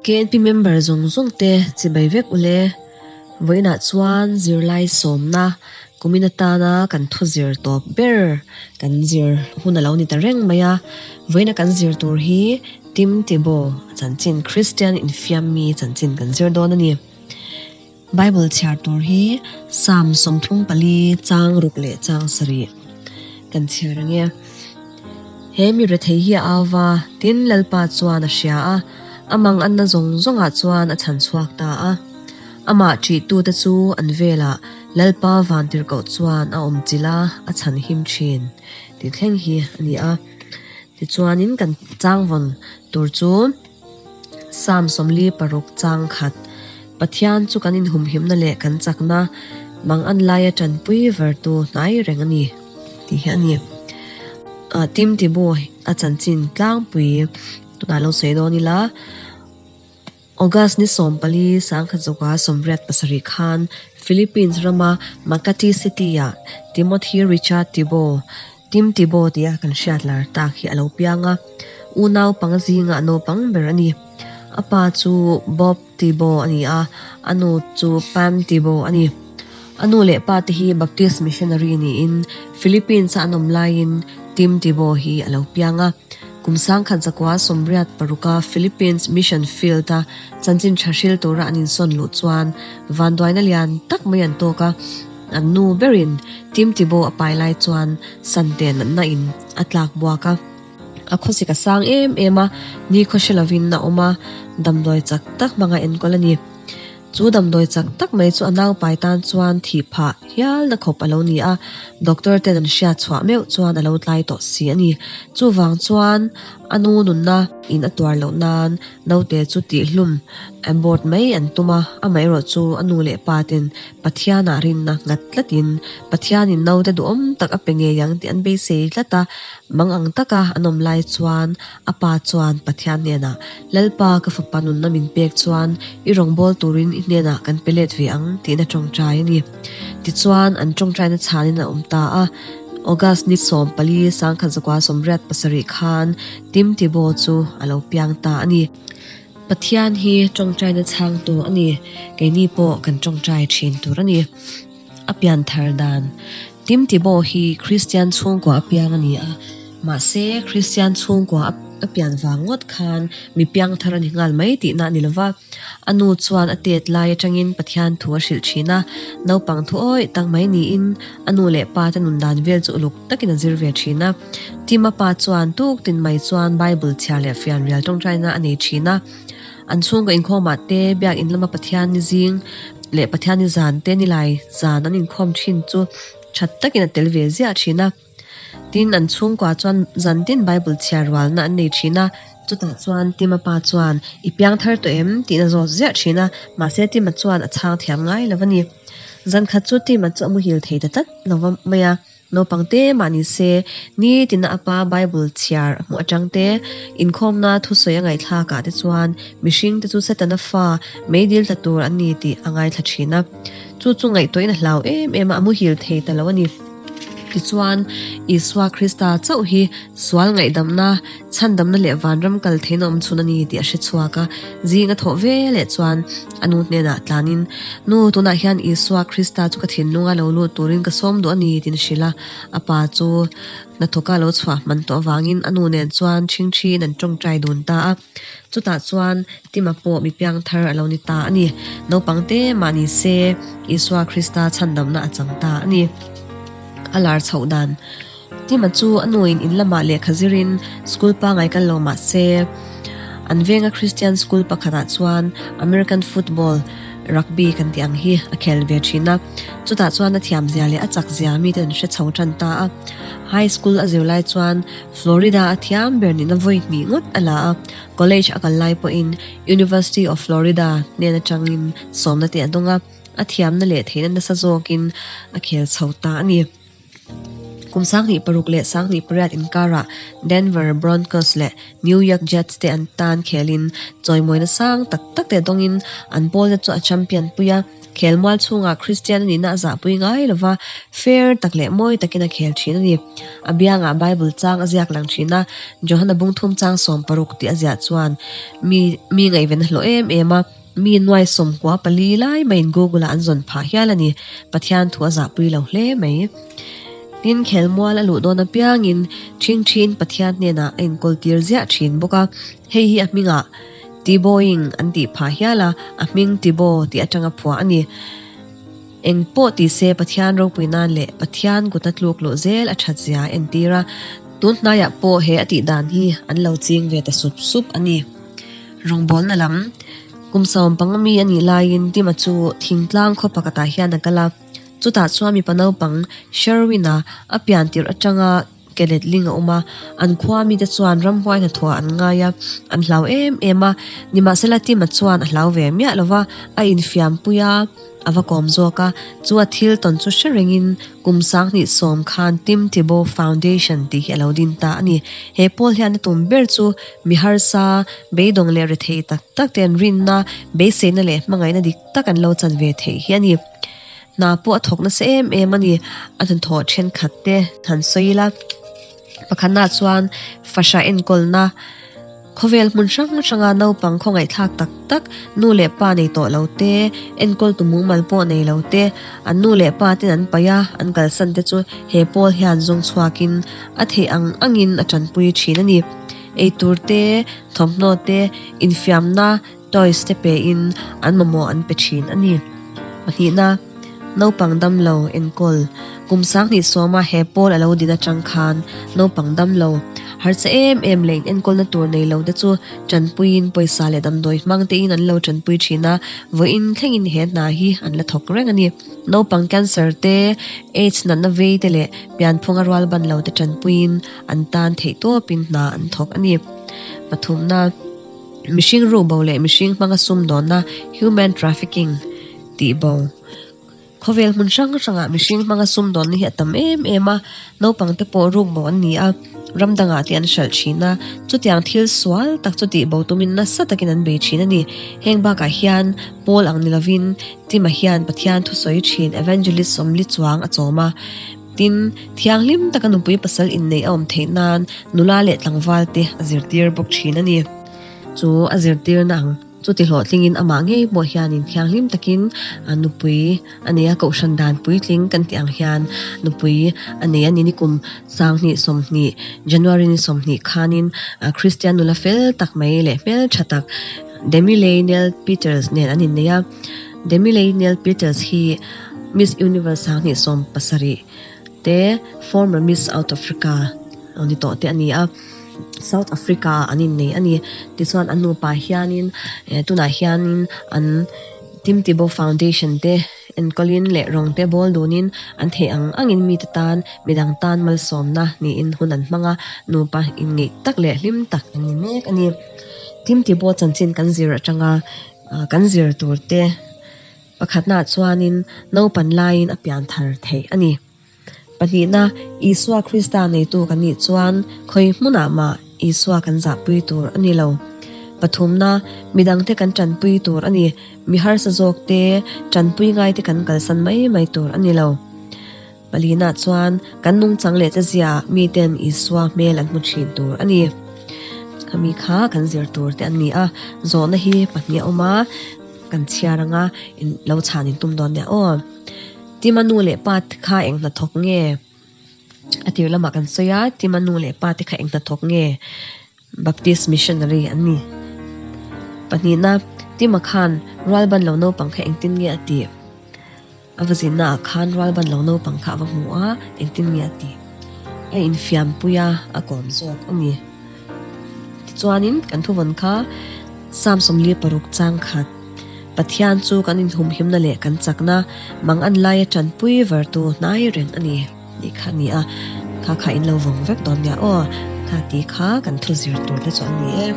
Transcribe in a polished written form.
KNP member zawng zawng te chibai vek ule. Vawiinah chuan zirlai sawmna kumin atana kan thu zir tawp ber kan zir hun a lo ni ta reng mai a. Vawiina kan zir tur hi Tim Tebow chanchin Christian infiammi chanchin kan zir dawn a ni. Bible chhiar tur hi Psalm 34 chang ruk leh chang sarih kan chhiar ang e. He mi rethei hi a au va, tin Lalpa chuan a hria a, a mang anna zawng zawngah chuan a chhan chhuak ta a. Amah ṭihtute chu an velah Lalpa vantirhkoh chuan a awm chilh a, a chhan him ṭhin tih thleng hi a ni a. Tichuanin kan changvawn tur chu. Psalm 46 chang khat, Pathian chu kan inhumhimna leh kan chakna, mang an laia tanpui vertu hnai reng a ni, tih hi a ni. Tim Tebow a chanchin tlangpui tunah lo sawi dawn ila, August ni 14 1987 khan Philippines rama Makati City-ah Timothy Richard Tebow, Tim Tebow tia kan hriat lar tak hi a lo piang a, unau panga zingah naupang ber a ni. A pa chu Bob Tebow a ni a, a nu chu Pam Tebow a ni. A nu leh pa te hi Baptist missionary niin Philippines-a an awm laiin Tim Tebow hi a lo piang a. Kum 1986-a Philippines Mission Field-a chanchin tha hril tura an insawn luh chuan vanduaina lian tak mai an tawk a. An nu berin Tim Tebow a pai lai chuan Sante natna in a tlak buak a. A khawsik a sang em em a, nikhaw hre lovin a awm a, damdawi chak tak hmanga enkawl a ni. Chu damdawi chak tak mai chu a naupai tan chuan thih phah hialna khawp a lo ni a, doctor ten an hriat chhuah meuh chuan a lo tlai tawh si a ni. Chuvang chuan a nu nunna in a tuar loh nan naute chu tihhlum abort mai an tum a, amaherawh chu a nu leh pa ten Pathianah rinna nghat tlatin Pathianin naute duhawm tak a pe ngei ang tih an beisei tlat a, mang ang taka an awm lai chuan a pa chuan Pathian hnenah, Lalpa ka fapa nunna min pek chuan i rawngbâwl turin i hnenah kan pe let ve ang tiin a tawngtai a ni. Tichuan an tawngtaina chhanin a awm ta a. August ni 14 1987 khan Tim Tebow chu a lo piang ta a ni. Pathian hi tawngtaina chhangtu a ni, keini pawh kan tawngtai thin tur a ni. A pian thar dan, Tim Tebow hi Kristian chhungkua a piang a ni a, mahse Kristian chhungkua a pian vang ngawt khan mi piang thar a ni nghal mai tihna a ni lova. A nu chuan a tet lai atangin Pathian thu a hrilh thin a, naupang thu awih tak mai niin a nu leh pa te nun dan vel chu uluk takin a zir ve thin a. Tima pa chuan tuk tin mai chuan Bible chhiar leh fianrial tawngtaina a nei thin a. An chhungkaw inkhawmah te biakin lama Pathian ni zing leh Pathian ni zan te ni lai zan an inkhawm thin chu that takin a tel ve ziah thin a. Tin, an chhungkua chuan zan tin Bible chhiar rualna an nei thin a. Chutah chuan Tima pa chuan, I piang thar tawh em? tiin a zawt ziah thin a, mahse Tima chuan a chhang thiam ngai lo a ni. Zan khat chu Tima chu a muhil thei ta tlat lo va mai a. Naupang te mah ni se, nitina a pa Bible chhiar a hmuh atang te, inkhawmna thusawi a ngaihthlakah te chuan mihring te chu Setana fa meidil tla tur an ni tih a ngaithla thin a. Chu chu ngaihtuahin a hlau em em a, a muhil thei ta lo a ni. Tichuan, Isua Krista chauh hi sual ngaihdamna, chhandamna leh vanram kal theihna awm chhun a ni tih a hre chhuak a. Zing a thawh ve leh chuan a nu hnenah tlanin, Nu, tunah hian Isua Krista chu ka thinlunga lo lut turin ka sawm duh a ni, tiin a hrilh a. A pa chu hnathawka lo chhuah hman tawh avangin a nu nen chuan ṭhingṭhiin an ṭawngṭai dun ta a. Chutah chuan Tima pawh mi piang thar a lo ni ta a ni. Naupang te mah ni se, Isua Krista chhandamna a chang ta a ni. A lar chhoh dan. Tima chu a nuin in lamah lehkha zirin school pangngai kal lo mah se, an venga Christian school pakhatah chuan American football, rugby kan tih ang hi a khel ve thin a. Chutah chuan a thiamzia leh a chakzia mite an hre chho tan ta a. High school a zir lai chuan Florida a thiam ber nihna vawi hnih ngawt a la a. College a kal lai pawhin University of Florida hnen atangin sawmna te a dawng a, a thiamna leh theihna nasa zawkin a khel chho ta a ni. Kum 2006 leh 2008 inkarah Denver Broncos leh New York Jets te an tan khelin chawimawina sang tak tak te dawngin an pawl te chu a champion pui a. Khelmual chhungah Kristian a nihna a zahpui ngai lo va, fair tak leh mawi takin a khel thin a ni. A biangah Bible chang a ziak lang thin a, Johana bungthum chang 60 tih a ziah chuan mi mi ngaihven a hlawh em em a, mi nuai 14 lai maiin Google-ah an zawn phah hial a ni. Pathian thu a zahpui lo hle mai. Tin, khelmual a luh dawn apiangin ṭhingṭhiin Pathian hnenah a inkawltir ziah ṭhin bawk a, hei hi a hmingah Tiboing an tih phah hial a, a hming Tibo tih atanga phuah a ni. Eng pawh ti se Pathian ropui nan leh Pathian kut a tluk luh zel a that zia a entir a, tun hnaiah pawh he a tih dan hi an lo ching ve ta sup sup a ni. Rawngbawlna lam kum 15 mi a nih laiin Tima chu thingtlang khaw pakhatah hian a kal a, chutah chuan mipa naupang Sherwin-a a pian tirh atanga Ke letling a awm a, an khua mite chuan ramhuai hnathawh an ngai a, an hlau em em a. Nimahsela Tima chuan a hlau ve miah lo va, a infiampui a, a va kawm zawk a. Chu a thil tawn chu hre rengin kum 2010 khan Tim Tebow Foundation tih hi a lo din ta a ni. He pawl hian a tum ber chu mi harsa, beidawng leh rethei tak tak te an rinna, beiseina leh hmangaihna dik tak an lo chan ve theih hi a ni. Hna pawh a thawk nasa em em a ni. A hnathawh thenkhat te han sawi ila, pakhatnaah chuan fahrah enkawlna, khawvel hmun hrang hranga naupang khawngaihthlak tak tak, nu leh pa nei tawh lo te, enkawltu mumal pawh nei lo te, an nu leh pa ten an paih a, an kalsan te chu he pawl hian zawng chhuakin a theih ang angin a tanpui thin a ni. Eitur te, thawmhnaw te, infiamna, Toys te pein an mamawh an pe thin a ni. Pahnihna, naupang damlo enkawl. Kum 2010 a he pawl a lo din atang khan naupang damlo, harsa em em leh inenkawlna tur nei lo te chu tanpuiin pawisa leh damdawi hmang tein an lo tanpui thin a, vawiin thlengin he hna hi an la thawk reng a ni. Naupang cancer te, AIDS natna vei te leh pianphunga rual ban lo te tanpuiin an tan theihtawpin hna an thawk a ni. Pathumna. Mihring ruhbo leh mihring hmanga sumdawnna, human trafficking, tih bo. Khawvel hmun hrang hrangah mihring hmanga sumdawnna hi a tam em em a, naupang te pawh rukbo an ni a, ram dangah te an hralh thin a, chutiang thil sual tak chu tihbo tumin nasa takin an bei thin a ni. Heng bakah hian Paul ang ni lovin Tima hian Pathian thusawi thin evangelist 40 chuang a chawm a, tin, thianghlim taka nupui pasal inneih a awm theih nan nula leh tlangval te a zirtir bawk thin a ni. Chu a zirtirna ang chu ti hlawhtlingin amah ngei pawh hianin thianghlim takin nupui a nei a, kohhran dan puitling kan tih ang hian nupui a nei a ni. Ni kum 2020 January ni 20 khanin Kristian nula fel tak mai leh hmeltha tak Demi Leigh Nel Peters nen an innei a. Demi Leigh Nel Peters hi Miss Universe 2017 te former Miss South Africa ni tawh te a ni a. South Africa ah an innei a ni. Tichuan an nupa hianin eh tunah hianin an Tim Tebow Foundation te enkawlin leh rawng te bawl dunin an theih ang angin mite tan midang tan malsawmna niin hun an hmang a, nupa inngeih tak leh hlim tak an ni mek a ni. Tim Tebow chanchin kan zir atanga kan zir tur te pakhatnaah chuanin naupan laiin a pian thar theih a ni. Pahnihna, Isua Krista neitu kan nih chuan khawi hmunah mah Isua kan zahpui tur a ni lo. Pathumna, midangte kan tanpui tur a ni. Mi harsa zawk te, tanpui ngaite kan kalsan mai mai tur a ni lo. Palina chuan kan nungchang leh chezia miten Isua hmel an hmu thin tur a ni. Khami kha kan zir tur te an ni a, zawhna hi pahnih a awm a, kan chhiar anga lo chhan in tum dawn nia aw. Tima nu leh pa te kha eng hnathawk nge? A tir lamah kan sawi a, Tima nu leh pa te kha eng hnathawk nge? Baptist missionary an ni. Pahnihna, Tima khan rual ban lo naupang kha engtin nge a tih? A va zinnaah khan rual ban lo naupang kha a va hmu a, engtin nge a tih? A infiampui a, a kawm zawk a ni. Tichuanin kan thuvawn kha Psalm 46 chang khat, Pathian chu kan inhumhimna leh kan chakna, mang an laia tanpui vartu hnai reng a ni tih kha a ni a, kha kha in lo vawng vek dawn nia aw, kha tih kha kan thu zir tur te chu a ni e.